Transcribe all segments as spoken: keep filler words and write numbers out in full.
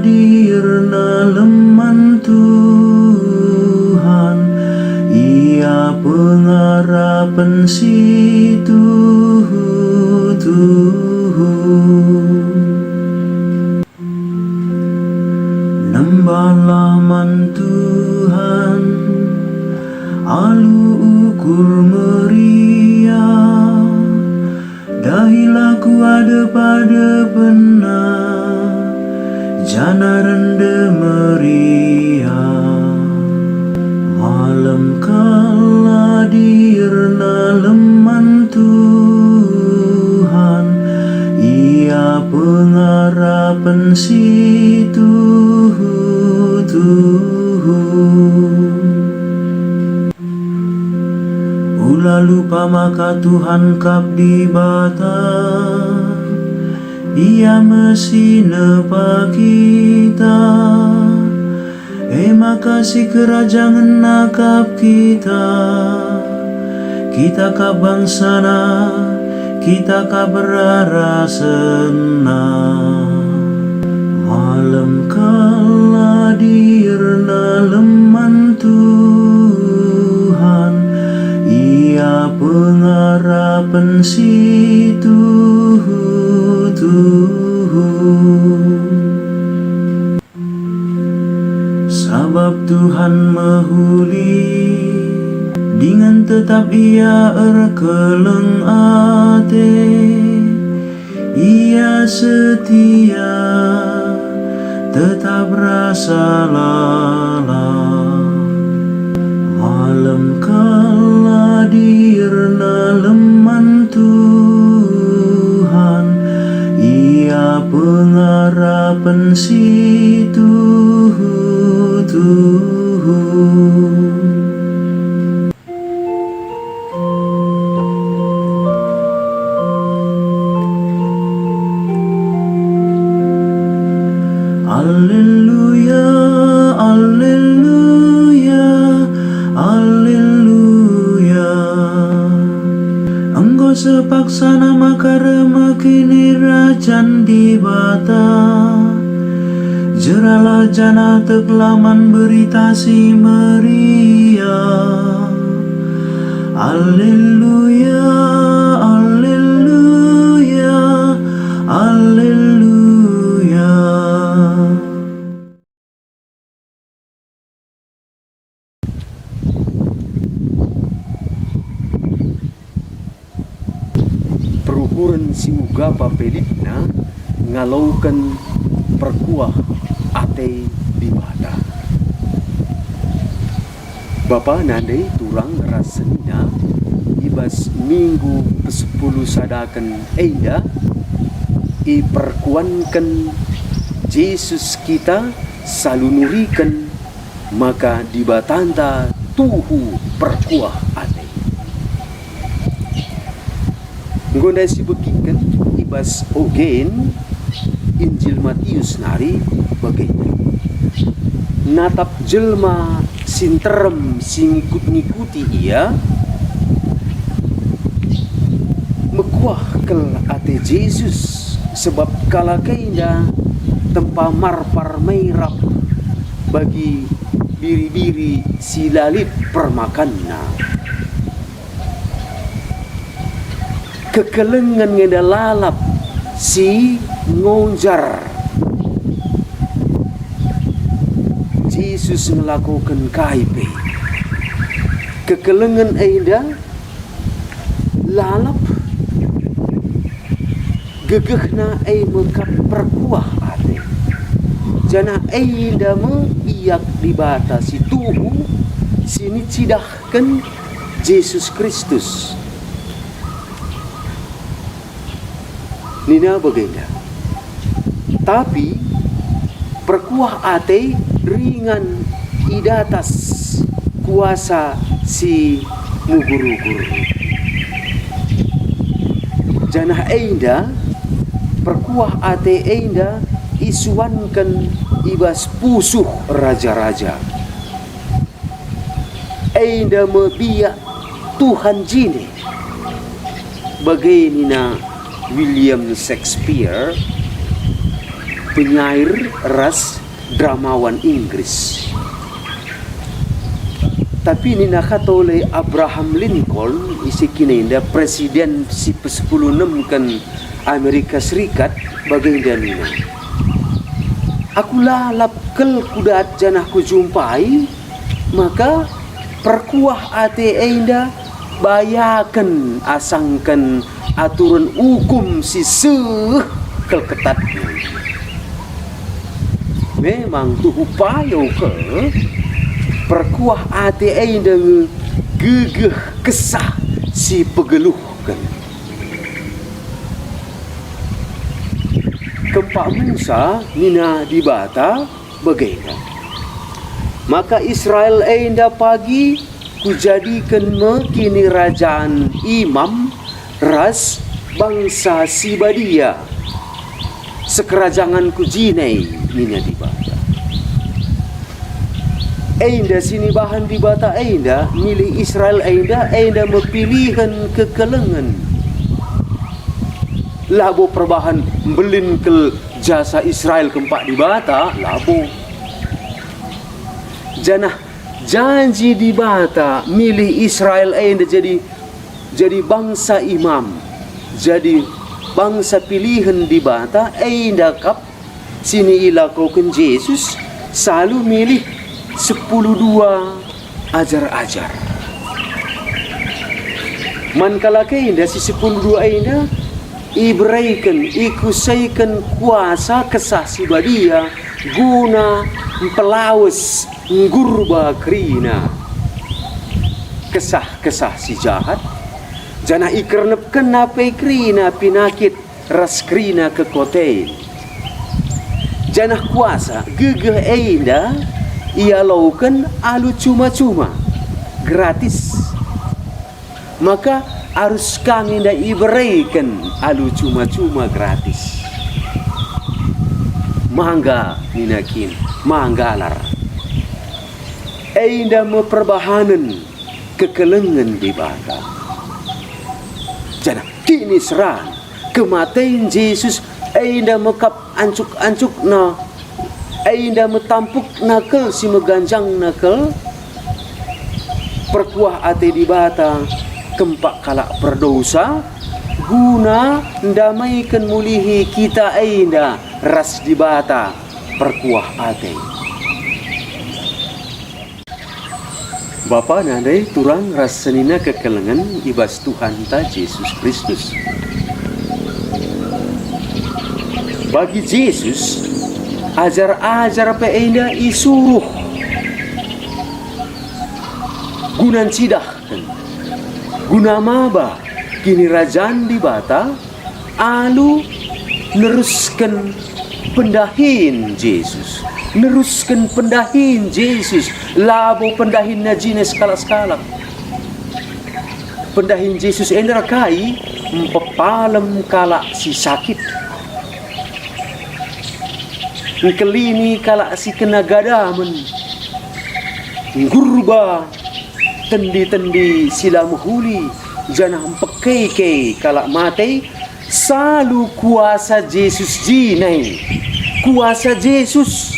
Dirna leman Tuhan, ia pengarapen si tuhu-tuhu. Nembahlah man Tuhan, alu ukur meriah. Dahilah ku adep-adepenNa, janah rende meriah. Malem kal la dirna leman Tuhan, ia pengarapen si tuhu-tuhu. Ula lupa maka Tuhan kap Dibata, Ia me si nepa kita, e maka sikerajangenNa kap kita. Kita kap bangsaNa, kita kap rarasenNa. Malem kal la dirna leman Tuhan, ia pengarapen si tuhu-tuhu. Sabap Tuhan mehuli, dingen tetap Ia erkeleng ate. Ia setia, tetap rasa lalap. Malem kal la dirna leman Tuhan, ia pengarapen si tuhu-tuhu. Alleluia, alleluia, alleluia. Enggo sepaksana maka reh me Kinirajan Dibata. Jeralah janah teklah man Berita Si Meriah. Alleluia, alleluia, alleluia. Perukuren si mugapa pe litna ngaloken perkuah ate Dibata. Bapa nande turang ras senina, i bas minggu pesepuluh sadaken enda, iperkuanken Jesus kita salu nuriken maka Dibatanta tuhu perkuah ate. Enggo ndai sibegiken i bas ogen Injil Matius nari bagenda. Natap jelma si nterem si ngikut-ngikuti ia, mekuah kal ate Jesus, sebab kalak enda tempa marpar merap bagi biri-biri si la lit permakanna. Kekelengen nge enda lalap si ngonjar. Jesus ngelakoken kai pe. Kekelengen enda lalap, gegehna e me kap perkuah ate. Janah enda me biak Dibata si tuhu si nicidahken Jesus Kristus. Nina bagenda, tapi perkuah ate ringan i datas kuasa si mugur-ugur. Janah enda, perkuah ate enda isuanken i bas pusuh raja-raja. Enda me biak Tuhan jine. Bage nina William Shakespeare, penyair ras dramawan Inggris. Tapi nina kata oleh Abraham Lincoln, ise kina enda presiden si pesepuluh enemken Amerika Serikat, bagenda nina, "Aku lalap kal kudat janah kujumpai maka perkuah ate enda bayaken asangken aturen ukum si seh kal ketatna." Memang tuhu payo kal perkuah ate enda nge gegeh kesah si pegeluhken. Kempak Musa nina Dibata bagenda, "Maka Israel enda pagi Kujadiken me kinirajan imam ras bangsa si badia. Sekerajangen-Ku jine," nina Dibata. Enda si nibahan Dibata enda milih Israel enda, enda me pilihen kekelengen. Labo perbahan mbelin kal jasa Israel kempak Dibata, labo. Janah janji Dibata milih Israel enda jadi, jadi bangsa imam, jadi bangsa pilihen Dibata enda kap si nilakoken Jesus, salu milih sepuluh dua ajar-ajar. Man kalak enda si sepuluh dua enda ibereken, ikuseken kuasa Kesah Si Badia guna mpelawes, nggurba kerina kesah-kesah si jahat, janah ikernepkenna pe kerina penakit ras kerina kekoten. Janah kuasa gegeh enda ialoken alu cuma-cuma, gratis. Maka arus kami enda ibereken alu cuma-cuma, gratis. Mangga nina kin, manggalar. Enda me perbahanen kekelengen Dibata. Janah kiniseran, kematen Jesus enda me kap ancuk-ancukna, enda me tampukna kal si meganjangna kal. Perkuah ate Dibata kempak kalak perdosa, guna ndamaiken mulihi kita enda ras Dibata perkuah ate. Bapa, nande, turang ras senina kekelengen i bas Tuhanta Jesus Kristus. Bagi Jesus, ajar-ajar pe enda isuruh guna ncidahken, guna maba Kinirajan Dibata, alu nerusken pendahin Jesus. Nerusken pendahin Jesus, labo pendahinna jine sekalak-sekalak. Pendahin Jesus enda kai? Mpepalem kalak si sakit, ngkelini kalak si kena gadamen, nggurba tendi-tendi si la mehuli, janah mpekei-kei kalak mate. Salu kuasa Jesus jine. Kuasa Jesus.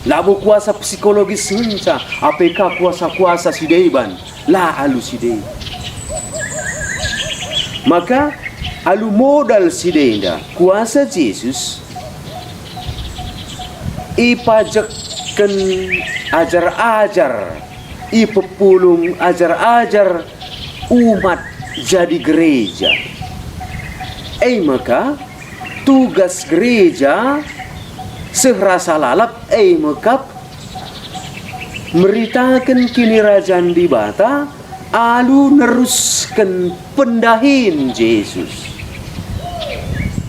Labo kuasa psikologis ngenca, ape ka kuasa-kuasa si deban. La alu si deban. Maka alu modal si denda, kuasa Jesus ipajekken ajar-ajar, ipepulung ajar-ajar umat jadi gereja. E maka, tugas gereja seh rasa lalap e me kap meritaken Kinirajan Dibata alu nerusken pendahin Jesus.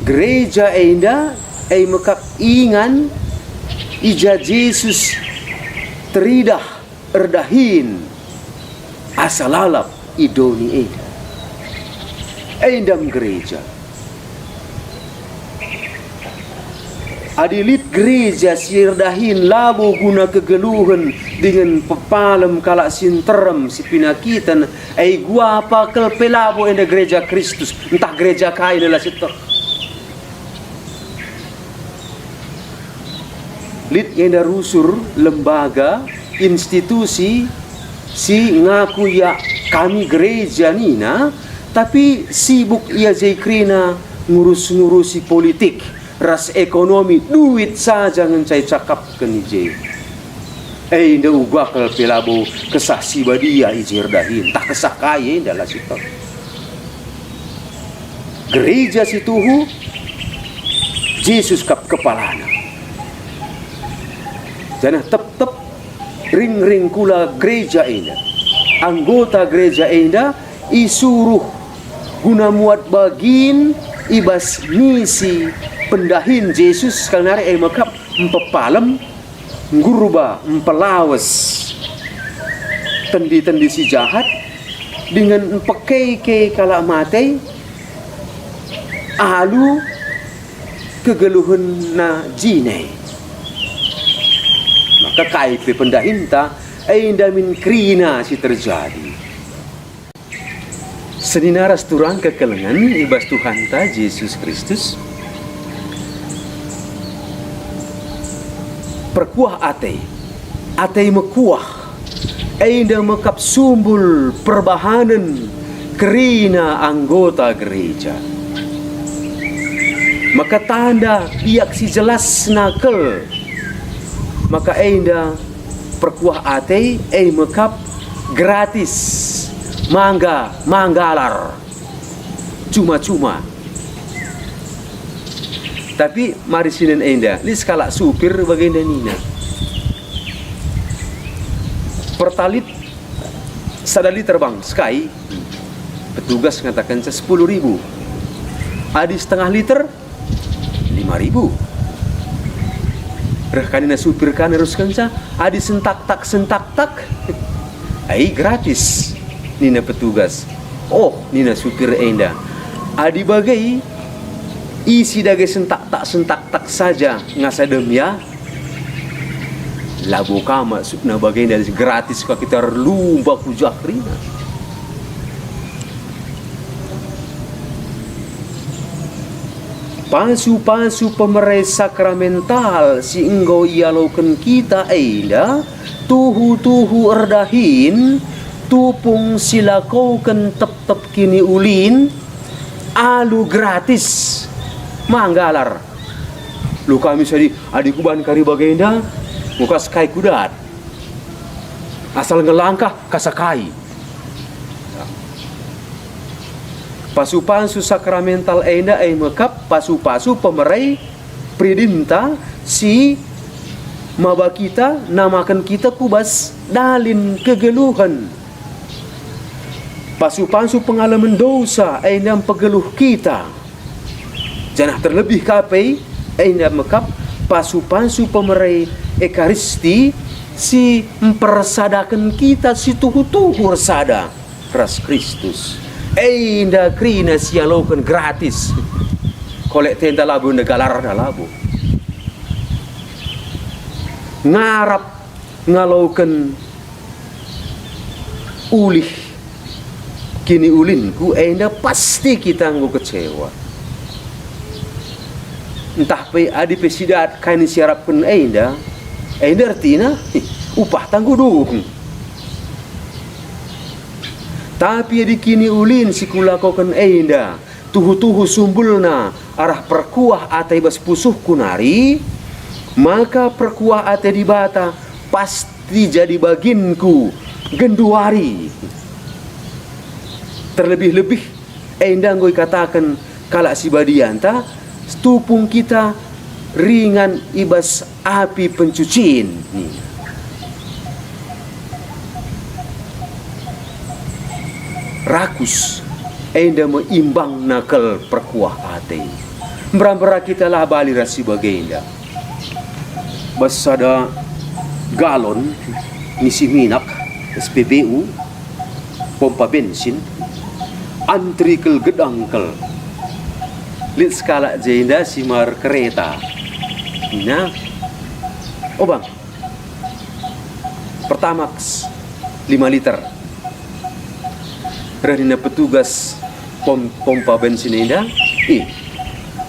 Gereja enda e me kap ingan i ja Jesus teridah erdahin asa lalap i doni enda. Enda me gereja. Adi lit gereja si erdahin labo guna kegeluhen dingen pepalem kalak si nterem, si penakiten, e guapa kal pe labo enda gereja Kristus, ntah gereja kai la sieteh. Lit enda rusur, lembaga, institusi si ngaku ia kami gereja nina, tapi sibuk ia je kerina ngurus-ngurusi politik ras ekonomi, duit saja ngenca icakapken i je. Enda uga kal pe labo Kesah Si Badia i je erdahin, ntah kesah kai enda la sieteh. Gereja si tuhu, Jesus kap kepalana. Janah tep-tep ring-ring kula gereja enda. Anggota gereja enda isuruh guna muat bagin i bas misi pendahin Jesus, kal nari e me kap mpepalem, nggurba, mpelawes tendi-tendi si jahat, dingen mpekei-kei kalak mate alu kegeluhenna jine. Maka kai pe pendahinta, enda min kerina si terjadi. Senina ras turang kekelengen i bas Tuhanta Jesus Kristus, perkuah ate, ate mekuah, enda me kap sumbul perbahanen kerina anggota gereja. Maka tanda biak si jelasna kal maka enda perkuah ate, e me kap gratis, mangga, manggalar, cuma-cuma. Tapi mari sinen enda, lit sekalak supir bagenda nina, "Pertalit sada liter, Bang, sekai." Petugas ngatakenca sepuluh ribu. Adi setengah liter, lima ribu. Reh ka nina supir ka neruskenca, "Adi sentaktak-sentaktak, ai gratis," nina petugas. "Oh," nina supir enda, "adi bage, isi dage sentaktak-sentaktak saja ngasa dem ya." Labo ka maksudna bagenda, gratis ka kita erlumba ku jah kerina. Pasu-pasu pemere sakramental si enggo ialoken kita enda tuhu-tuhu erdahin, tupung silakoken tep-tep kiniulin, alu gratis, manggalar. Lu kami sadi, adi kubahan kari bagenda, enggo ka sekai kudat. Asal ngelangkah, ka sekai. Pasu-pasu sakramental enda e me kap pasu-pasu pemere peridinta si maba kita, namaken kita ku bas dalin kegeluhen. Pasu-pasu pengalemen dosa enda mpegeluh kita. Janah terlebih ka pe, enda me kap pasu-pasu pemere Ekaristi si mpersadaken kita si tuhu-tuhu ersada ras Kristus. Enda kerina si ialoken gratis. Kolek tenda labo, enda galarna labo. Ngarap ngaloken ulih kiniulinku enda pasti kita enggo kecewa. Ntah pe adi pe sidat kai nina si iarapken enda, enda ertina, ih, upahta enggo dung. Tapi adi kiniulin si kulakoken enda tuhu-tuhu sumbulna arah perkuah ate bas pusuhku nari, maka perkuah ate Dibata pasti jadi baginku genduari. Terlebih-lebih enda enggo ikataken kalak si badianta, tupung kita ringan i bas api pencucin. Rakus, enda me imbangna kal perkuah ate. Mbera-mbera kita la bali ras si bagenda. Bas sada galon ngisi minak, S P B U, pompa bensin, antri kal gedang kal. Lit sekalak jenda si merkereta. Nina, "O bang, Pertamax lima liter." Reh nina petugas pom-, pompa bensin enda, "Ih,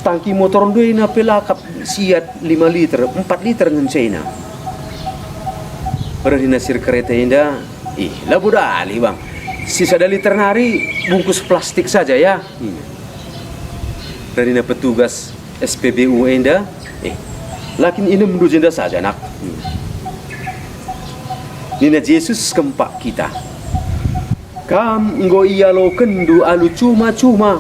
Tangki motorndu ena pe la kap siat lima liter, empat liter ngencaina. Reh nina si erkereta enda, "Ih, labo dali, Bang. Si sada liter nari bungkus plastik saja, ya," nina. Reh nina petugas S P B U enda, "Eh, la kin inemndu jenda saja, Nak?" nina. Nina Jesus kempak kita, "Kam enggo ialokenndu alu cuma-cuma,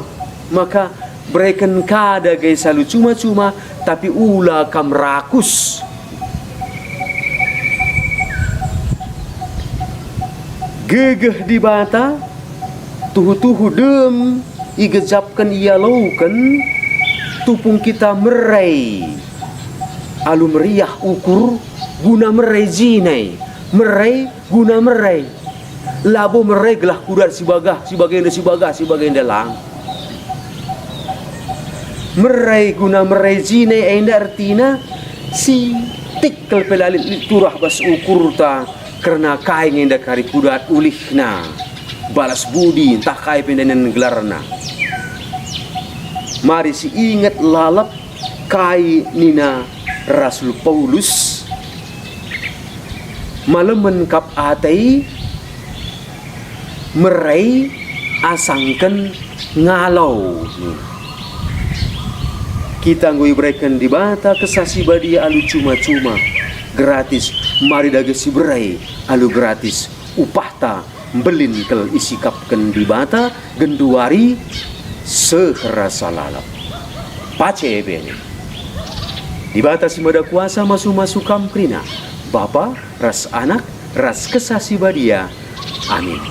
maka bereken ka dage si alu cuma-cuma, tapi ula kam rakus." Gegeh Dibata, tuhu-tuhu dem igejapken ialoken, tupung kita merai alu meriah ukur, guna merai jinai, merai guna merai. Labo merai gelah kudat si bagah, si bagenda, si bagah, si bagenda, lang. Merai guna merai jinai enda ertina si tikkel pe la lit-lit turah bas ukurta kerna kai nge enda kari kudat ulihna, balas budi ntah kai pe enda nen gelarna. Mari si inget lalap kai nina Rasul Paulus, "Malemen kap ate, merai asangken ngalo." Kita enggo ibereken Dibata Kesah Si Badia alu cuma-cuma, gratis, mari dage siberai alu gratis upahta. Mbelin kal isikapken Dibata genduari seh rasa lalap. Pace bene. Dibata si Mada Kuasa masu-masu kam kerina, Bapa ras Anak ras Kesah Si Badia. Amin.